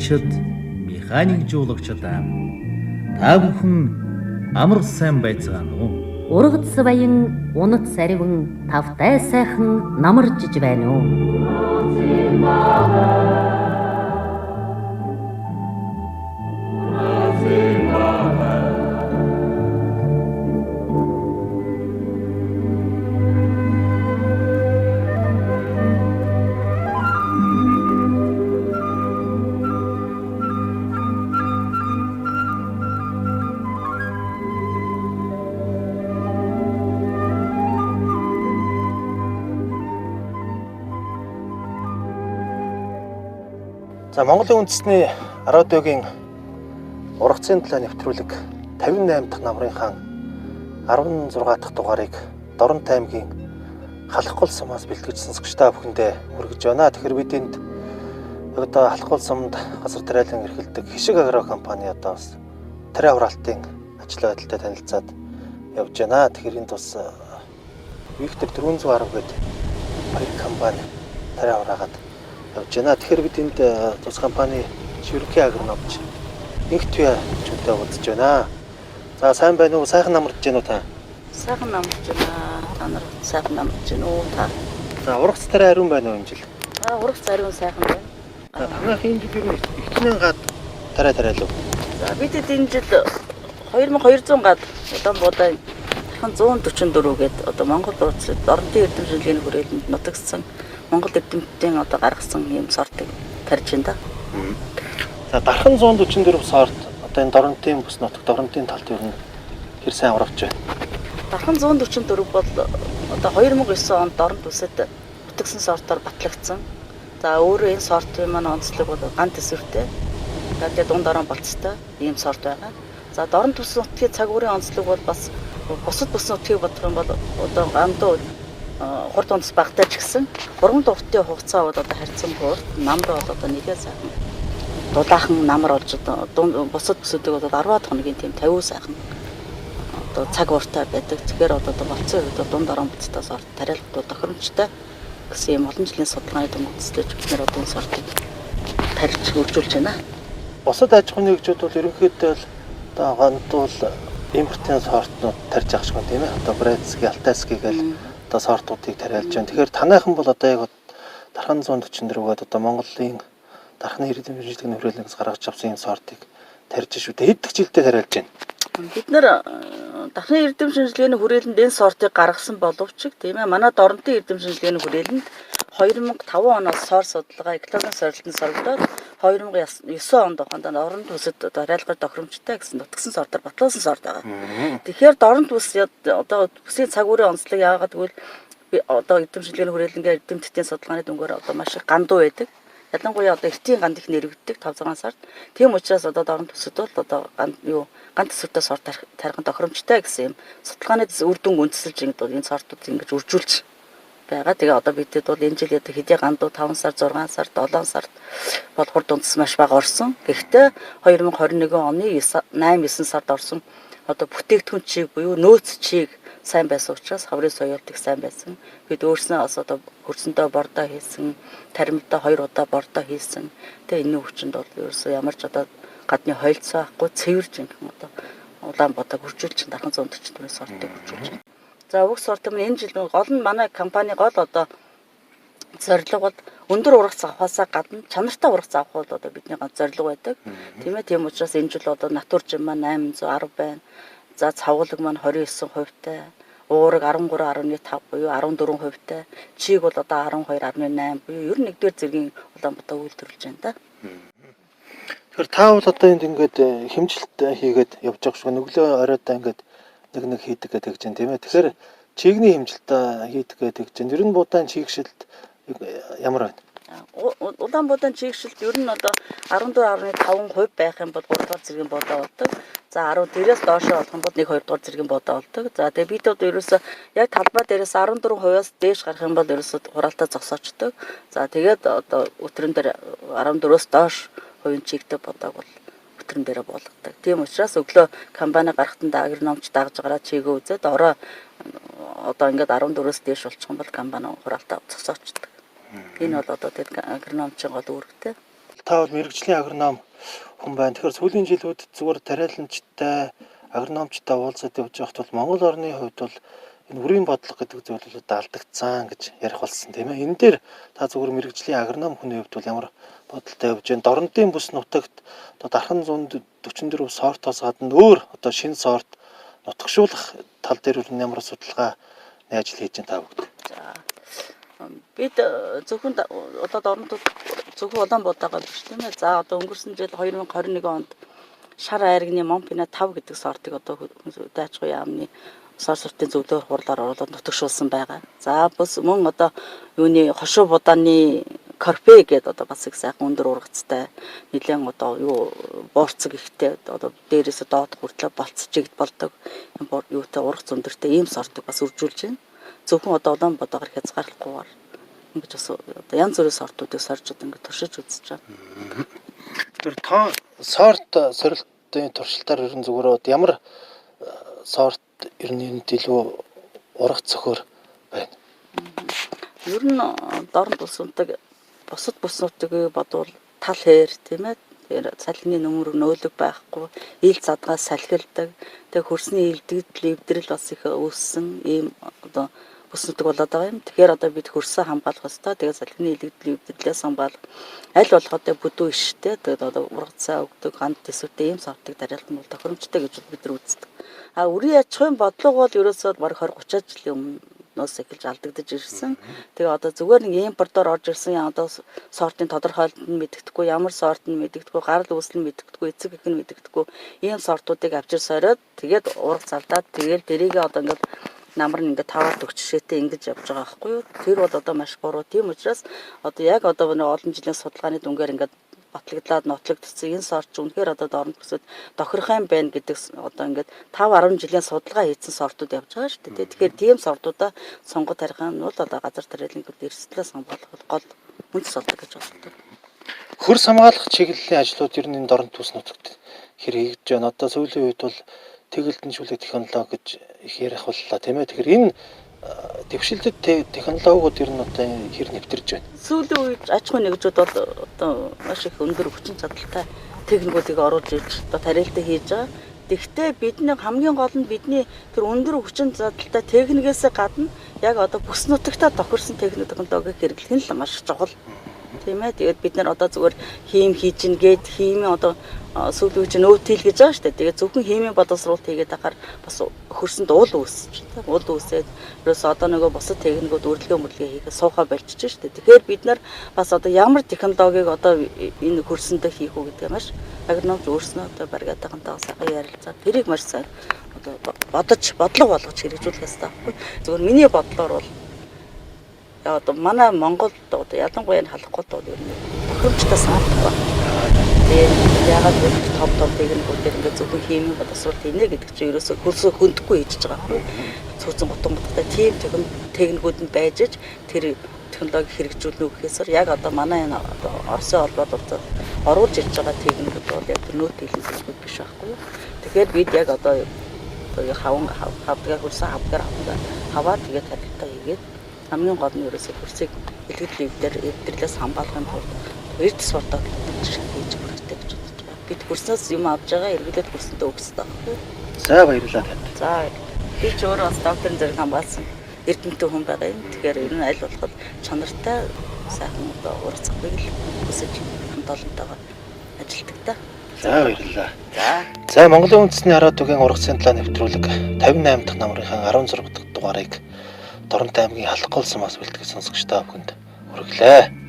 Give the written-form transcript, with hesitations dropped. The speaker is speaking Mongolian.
жуулагчид, механик жуулагчид та бүхэн амар сайн байцгаана уу? Ургац баян, унат сариван, тавтай сайхан намаржиж байна уу? За Монголын үндэсний радиогийн ургацын төлөө нэвтрүүлэг 58 дахь намрын хаан 16 дахь дугаарыг Дорнот аймгийн Халахгол сумаас бэлтгэж сонсогч та бүхэндээ хүргэж байна. Тэгэхээр бид энд одоо Халахгол сумд газар тариалан эрхэлдэг Хишиг агро компани одоо бас тариа хураалтын ажил байдалтай танилцаад явж байна. Тэгэхээр энд бас Виктор 410 гээд хоёр компани тариа хураагаад явж байна. Тэгэхээр бид энд тус компани ерөнхий агрономч Инх Туяа чүнтэй уулзж байна. За сайн байна уу? Сайхан намарч байна уу та? Сайхан намарч байна. Та нар сайхан намарч байна уу та? За ургац тариа ариун байна уу энэ жил? Аа ургац ариун сайхан байна. За танах энэ жил ер нь ихчнэн гад тариа тариалав. За бидэд энэ жил 2200 гад удаан буудай тархан 144 гээд одоо Монгол улсад Дорнотын эрдэм шинжилгээний хүрээлэнд нутагссан Монгол эрдэмтдийн одоо гаргасан ийм сортыг тарьж байна да. За дархан 144 сорт одоо энэ Дорнотын бүс нутаг Дорнотын талд ер нь хэр сайн ургаж байна? Дархан 144 бол одоо 2009 онд Дорнот бүсэд бүтгсэн сортоор батлагдсан. За өөрөө энэ сортын маань онцлог бол ган төсвөртэй. За тэгээд дунд орон болцтой ийм сорт байгаа. За Дорнот бүс нутгийн цаг үеийн онцлог бол бас бусад бүс нутгийг бодох юм бол одоо гандуу хурд унц багтай ч гэсэн 3 дугтын хугацаа бол одоо харьцангуй урт, намар бол одоо нэлээд сайхан дулаахан намар болж одоо бусад бүсүүдийг бол 10 хоногийн тийм 50 сайхан одоо цаг ууртай байдаг. Тэгэхээр одоо болцсон үед дунд орон бүцтэй сорт тариалгууд тохиромжтой гэсэн юм олон жилийн судалгааны дүн үндэслэж бид нэр одоо энэ сортыг тарьж хөгжүүлж байна. Бусад аж ахуйн нэгжүүд бол ерөнхийдөө л одоо гандуул импортын сортнууд тарьж авах шиг байна тийм ээ. Одоо Брецки, Алтайский гэл одоо сортуудыг тариалж байна. Тэгэхээр танайхан бол одоо яг дархан 144 гээд одоо Монголын дархны эрдэм шинжилгээний хүрээлэнгээс гаргаж авсан юм сортыг тарьж шүү дээ. Хэд дэх жилдээ тариалж байна? Бид нэр дархны эрдэм шинжилгээний хүрээлэнд энэ сортыг гаргасан боловч тийм ээ манай Дорнотын эрдэм шинжилгээний хүрээлэнд 2005 оноос сорт судалгаа экологийн сорилтод сорогдоод 2009 онд ухаанд Дорнот бүсэд тариалгаж тохиромжтой гэсэн нутгсан сортоор батлуулсан сорт байгаа. Тэгэхээр Дорнот бүс одоо бүсийн цаг үеийн онцлог яагаад гэвэл одоо эрдэм шинжилгээний хүрээлэнгээр эрдэмтдийн судалгааны дүнгээр одоо маш их гандуу байдаг. Ялангуяа одоо эртийн ганд их нэрвэгддэг 5-6 сард. Тийм учраас одоо Дорнот бүсэд бол одоо ганд юу ган төсвөртэй сорт тарих тохиромжтой гэсэн юм судалгааны үр дүнг үндэслэж ингэж энэ сортууд ингэж үржүүлж байгаа. Тэгээ одоо бидэд бол энэ жил одоо хэдий гандуу 5 сар, 6 сар, 7 сард бол хурд унтас маш бага орсон. Гэхдээ 2021 оны 8 9 сард орсон одоо бүтээгдэхүүн чиг буюу нөөц чиг сайн байсан учраас хаврын соёлт их сайн байсан. Бид өөрснөө бас одоо хөрсөндөө бордоо хийсэн, таримдаа 2 удаа бордоо хийсэн. Тэгээ энэний хүчинд бол ерөөсөө ямар ч одоо гадны хойлцоо байхгүй цэвэр жинхэнэ одоо улаан бодог хөржүүлж дархан 144 сортыг хөржүүлж байна. За уг сорт нь энэ жил гол нь манай компани гол одоо зорилго бол өндөр ургац авахаасаа гадна чанартай ургац авах бол одоо бидний ганц зорилго байдаг. Тийм ээ, тийм учраас энэ жил одоо натуржин маань 810 байна. За цавгалаг маань 29%-тай, уураг 13.5 буюу 14%-тай, чиг бол одоо 12.8 буюу ер нь нэгдүгээр зэргийн Улаанбаатар үйлдвэрлэж байна да. Тэгэхээр та бол одоо энд ингээд хэмжилт хийгээд явж байгаа шиг өглөө оройдоо ингээд нэг нэг хийдэг гэдэг чинь тийм ээ. Тэгэхээр чигний хэмжилт хийдэг гэдэг чинь ер нь будаан чигшилт ямар байна? Улаан будаан чигшилт ер нь одоо 14.5% байх юм бол 3 дугаар зэргийн будаа болдог. За 10 дээрээс доошоо болох юм бол 1 2 дугаар зэргийн будаа болдог. За тэгээ бид одоо ерөөсөө яг талбай дээрээс 14%-аас дээш гарах юм бол ерөөсөө хураалтаа зогсоочдөг. За тэгээд одоо өтрөн дээр 14-өөс доош хувийн чигтэй будааг бол өтрөн дээрээ буулгадаг. Тийм учраас өглөө компани гарахтанд агрономч дагж гараад чигээ үзээд орой одоо ингээд 14-өөс дээш болчих юм бол компани хураалтаа зогсоочдөг. Энэ бол одоо тэр агрономчийн гол үүрэгтэй. Та бол мэргэжлийн агроном хүн байна. Тэгэхээр сүүлийн жилүүдэд зүгээр тариаланчтай, агрономчтай уулзаад явж байхад бол Монгол орны хувьд бол энэ үрийн бодлого гэдэг зүйл бол алдагдсан гэж ярих болсон, тийм ээ. Энэ дээр та зүгээр мэргэжлийн агроном хүний хувьд бол ямар бодолтой явж байна? Дорнодын бүс нутагт одоо Дархан 144 сортоос гадна өөр одоо шинэ сорт нутагшуулах тал дээр нь ямар судалгааны ажил хийж байна та бүгд? За, бид зөвхөн одоо дорнодод зөвхөн Улаанбаатаргаа биш, тийм ээ. За, одоо өнгөрсөн жил 2021 онд шар айрганы Момпина 5 гэдэг сортыг одоо хөдөө аж ахуйн яамны сорт сортын зөвлөгөөр хурлаар оруулаад нутагшуулсан байгаа. За, бас мөн одоо юуны хошуу будааны Корфе гэдэг одоо бас их сайхан өндөр ургацтай, нэлээд одоо юу буурцаг ихтэй, одоо дээрээс доод хүртлээ болцож болдог юутай ургац өндөртэй ийм сортыг бас үржүүлж байна. Зөвхөн одоо Улаанбаатараар хязгаарлахгүйгээр ингэж бас одоо янз бүрийн сортуудыг сорж одоо ингэж туршиж үзэж байна. Тэр тоо сорт сорилтын туршилтаар ер нь зүгээр ямар сорт ер нь энд илүү ургац цөхөр байна? Ер нь дорнод улс нутаг бусад бүс нутгийг бодвол тал хээр, тийм ээ. Тэр салхины нөмөр нөөлөг байхгүй, ил задгаа салхилдаг. Тэгээ хөрсний илдэгдэл эвдрэл бас их үүссэн ийм одоо бүс нутаг болоод байгаа юм. Тэгэхээр одоо бид хөрсөө хамгаалах ёстой. Тэгээ салхины илэгдэл эвдрэлээс хамгаалах аль болох одоо бүдүү иштэй, тэгээд одоо ургацаа өгдөг, ганд төсөвтэй ийм сортыг тариалт нь бол тохиромжтой гэж бид нар үздэг. А үрийн аж ахуйн бодлого бол ерөөсөө бараг 20 30 жилийн өмнөөс эхэлж алдагдаж ирсэн. Тэгээ одоо зүгээр нэг импортоор орж ирсэн одоо сортын тодорхойлолт нь мэддэхгүй, ямар сорт нь мэддэхгүй, гарал үүсэл нь мэддэхгүй, эцэг эх нь мэддэхгүй ийм сортуудыг авчир сориод, тэгээд ургац алдаад, тэгээд тэрийгээ одоо ингээд намар нь ингээд таваад өгч жишээтэй ингэж явж байгаа байхгүй юу? Тэр бол одоо маш буруу. Тийм учраас одоо яг одоо нэг олон жилийн судалгааны дүнгээр ингээд батлагдлаад нотлогдсон энэ сорт ч үнэхээр одоо дорнод бүсэд тохирох юм байна гэдэг одоо ингээд 5 10 жилийн судалгаа хийсэн сортууд явж байгаа шүү дээ. Тэгэхээр тийм сортуудаа сонгож тарих нь бол одоо газар тариалан гол эрсдлээс хамгаалах гол үндэс болдог гэж боддог. Хөрс хамгаалах чиглэлийн ажлууд ер нь энэ дорнод бүс нутагт хэр хийгдэж байна? Одоо сүүлийн үед бол тэгэлдэншүүлэх технологи гэж их ярих боллоо, тийм ээ. Тэгэхээр энэ дэвшилтэт технологиуд ер нь одоо хэр нэвтэрж байна? Сүүлийн үед аж ахуйн нэгжүүд бол одоо маш их өндөр хүчин чадалтай техникүүдийг оруулж ирж одоо тариалтай хийж байгаа. Тэгэхдээ бидний хамгийн гол нь бидний тэр өндөр хүчин чадалтай техникээс гадна яг одоо бүс нутагтаа тохирсон техник технологиг хэрэглэх нь л маш чухал. Тийм ээ. Тэгээд бид нар одоо зүгээр хийм хийж гин гээд хиймийн одоо сүүлийн үе чинь өөтөл гэж байгаа шүү дээ. Тэгээд зөвхөн химийн боловсруулалт хийгээд байхаар бас хөрсөнд уул үүсэж байна. Уул үүсээд ерөөсөө одоо нөгөө бусад техникүүд үрэлгээ мөрлөгээ хийхэд суухаа болчихж шүү дээ. Тэгэхээр бид нар бас одоо ямар технологиг одоо энэ хөрсөндөө хийх үү гэдэг маш агрономч өөрснөө одоо бригадынхантайгаа сайхан ярилцаад тэрийг маш сайн одоо бодож бодлого болгож хэрэгжүүлэх ёстой байхгүй. Зөвхөн миний бодлоор бол одоо манай Монголд одоо ялангуяа энэ халахгүй бол ер нь тохиромжтой санагдах байна. Тэгээд яагаад гэвэл том том техникүүдээр ингээд зөвхөн химийн боловсруулалт хийнэ гэдэг чинь ерөөсөө хөрсөө хөндөхгүй хийж байгаа байхгүй. Цүүцэн гутан гуттай тийм техникүүд нь байж ич тэр технологи хэрэгжүүлнэ гэхээсээр яг одоо манай энэ одоо Оросын холбоод оруулж ирж байгаа техникүүд бол яг тэр нөөт хэлэн техникүүд биш байхгүй юу. Тэгэхээр бид яг одоо хаван хавдгаар хөрсөн хавдгаар хаваад тэгээд тарилтаа хийгээд хамгийн гол нь ерөөсөө хөрсийг илгэдэл эвдэрлээс хамгаалахын тулд эрдэс бодоо хийж хэрэгтэй гэж бодож байгаа. Бид хөрснөөс юм авч байгаа, эргэлээд хөрсөндөө өгөх ёстой байхгүй. За, баярлалаа танд. За, би ч өөрөө бас докторын зэрэг хамгаалсан эрдэмтэн хүн байгаа юм. Тэгэхээр ер нь аль болох чанартай сайхан одоо ургацхыг л хүсэж хамт олонтойгоо ажилладаг та. За, баярлалаа. За. За, Монголын үндэсний 10 дугийн ургацын талаа нэвтрүүлэг 58 дахь номерынхаа 16 дахь дугаарыг Дорнод аймгийн Халахгүй сумаас бэлтгэж сонсогч та бүхэнд хүргэлээ.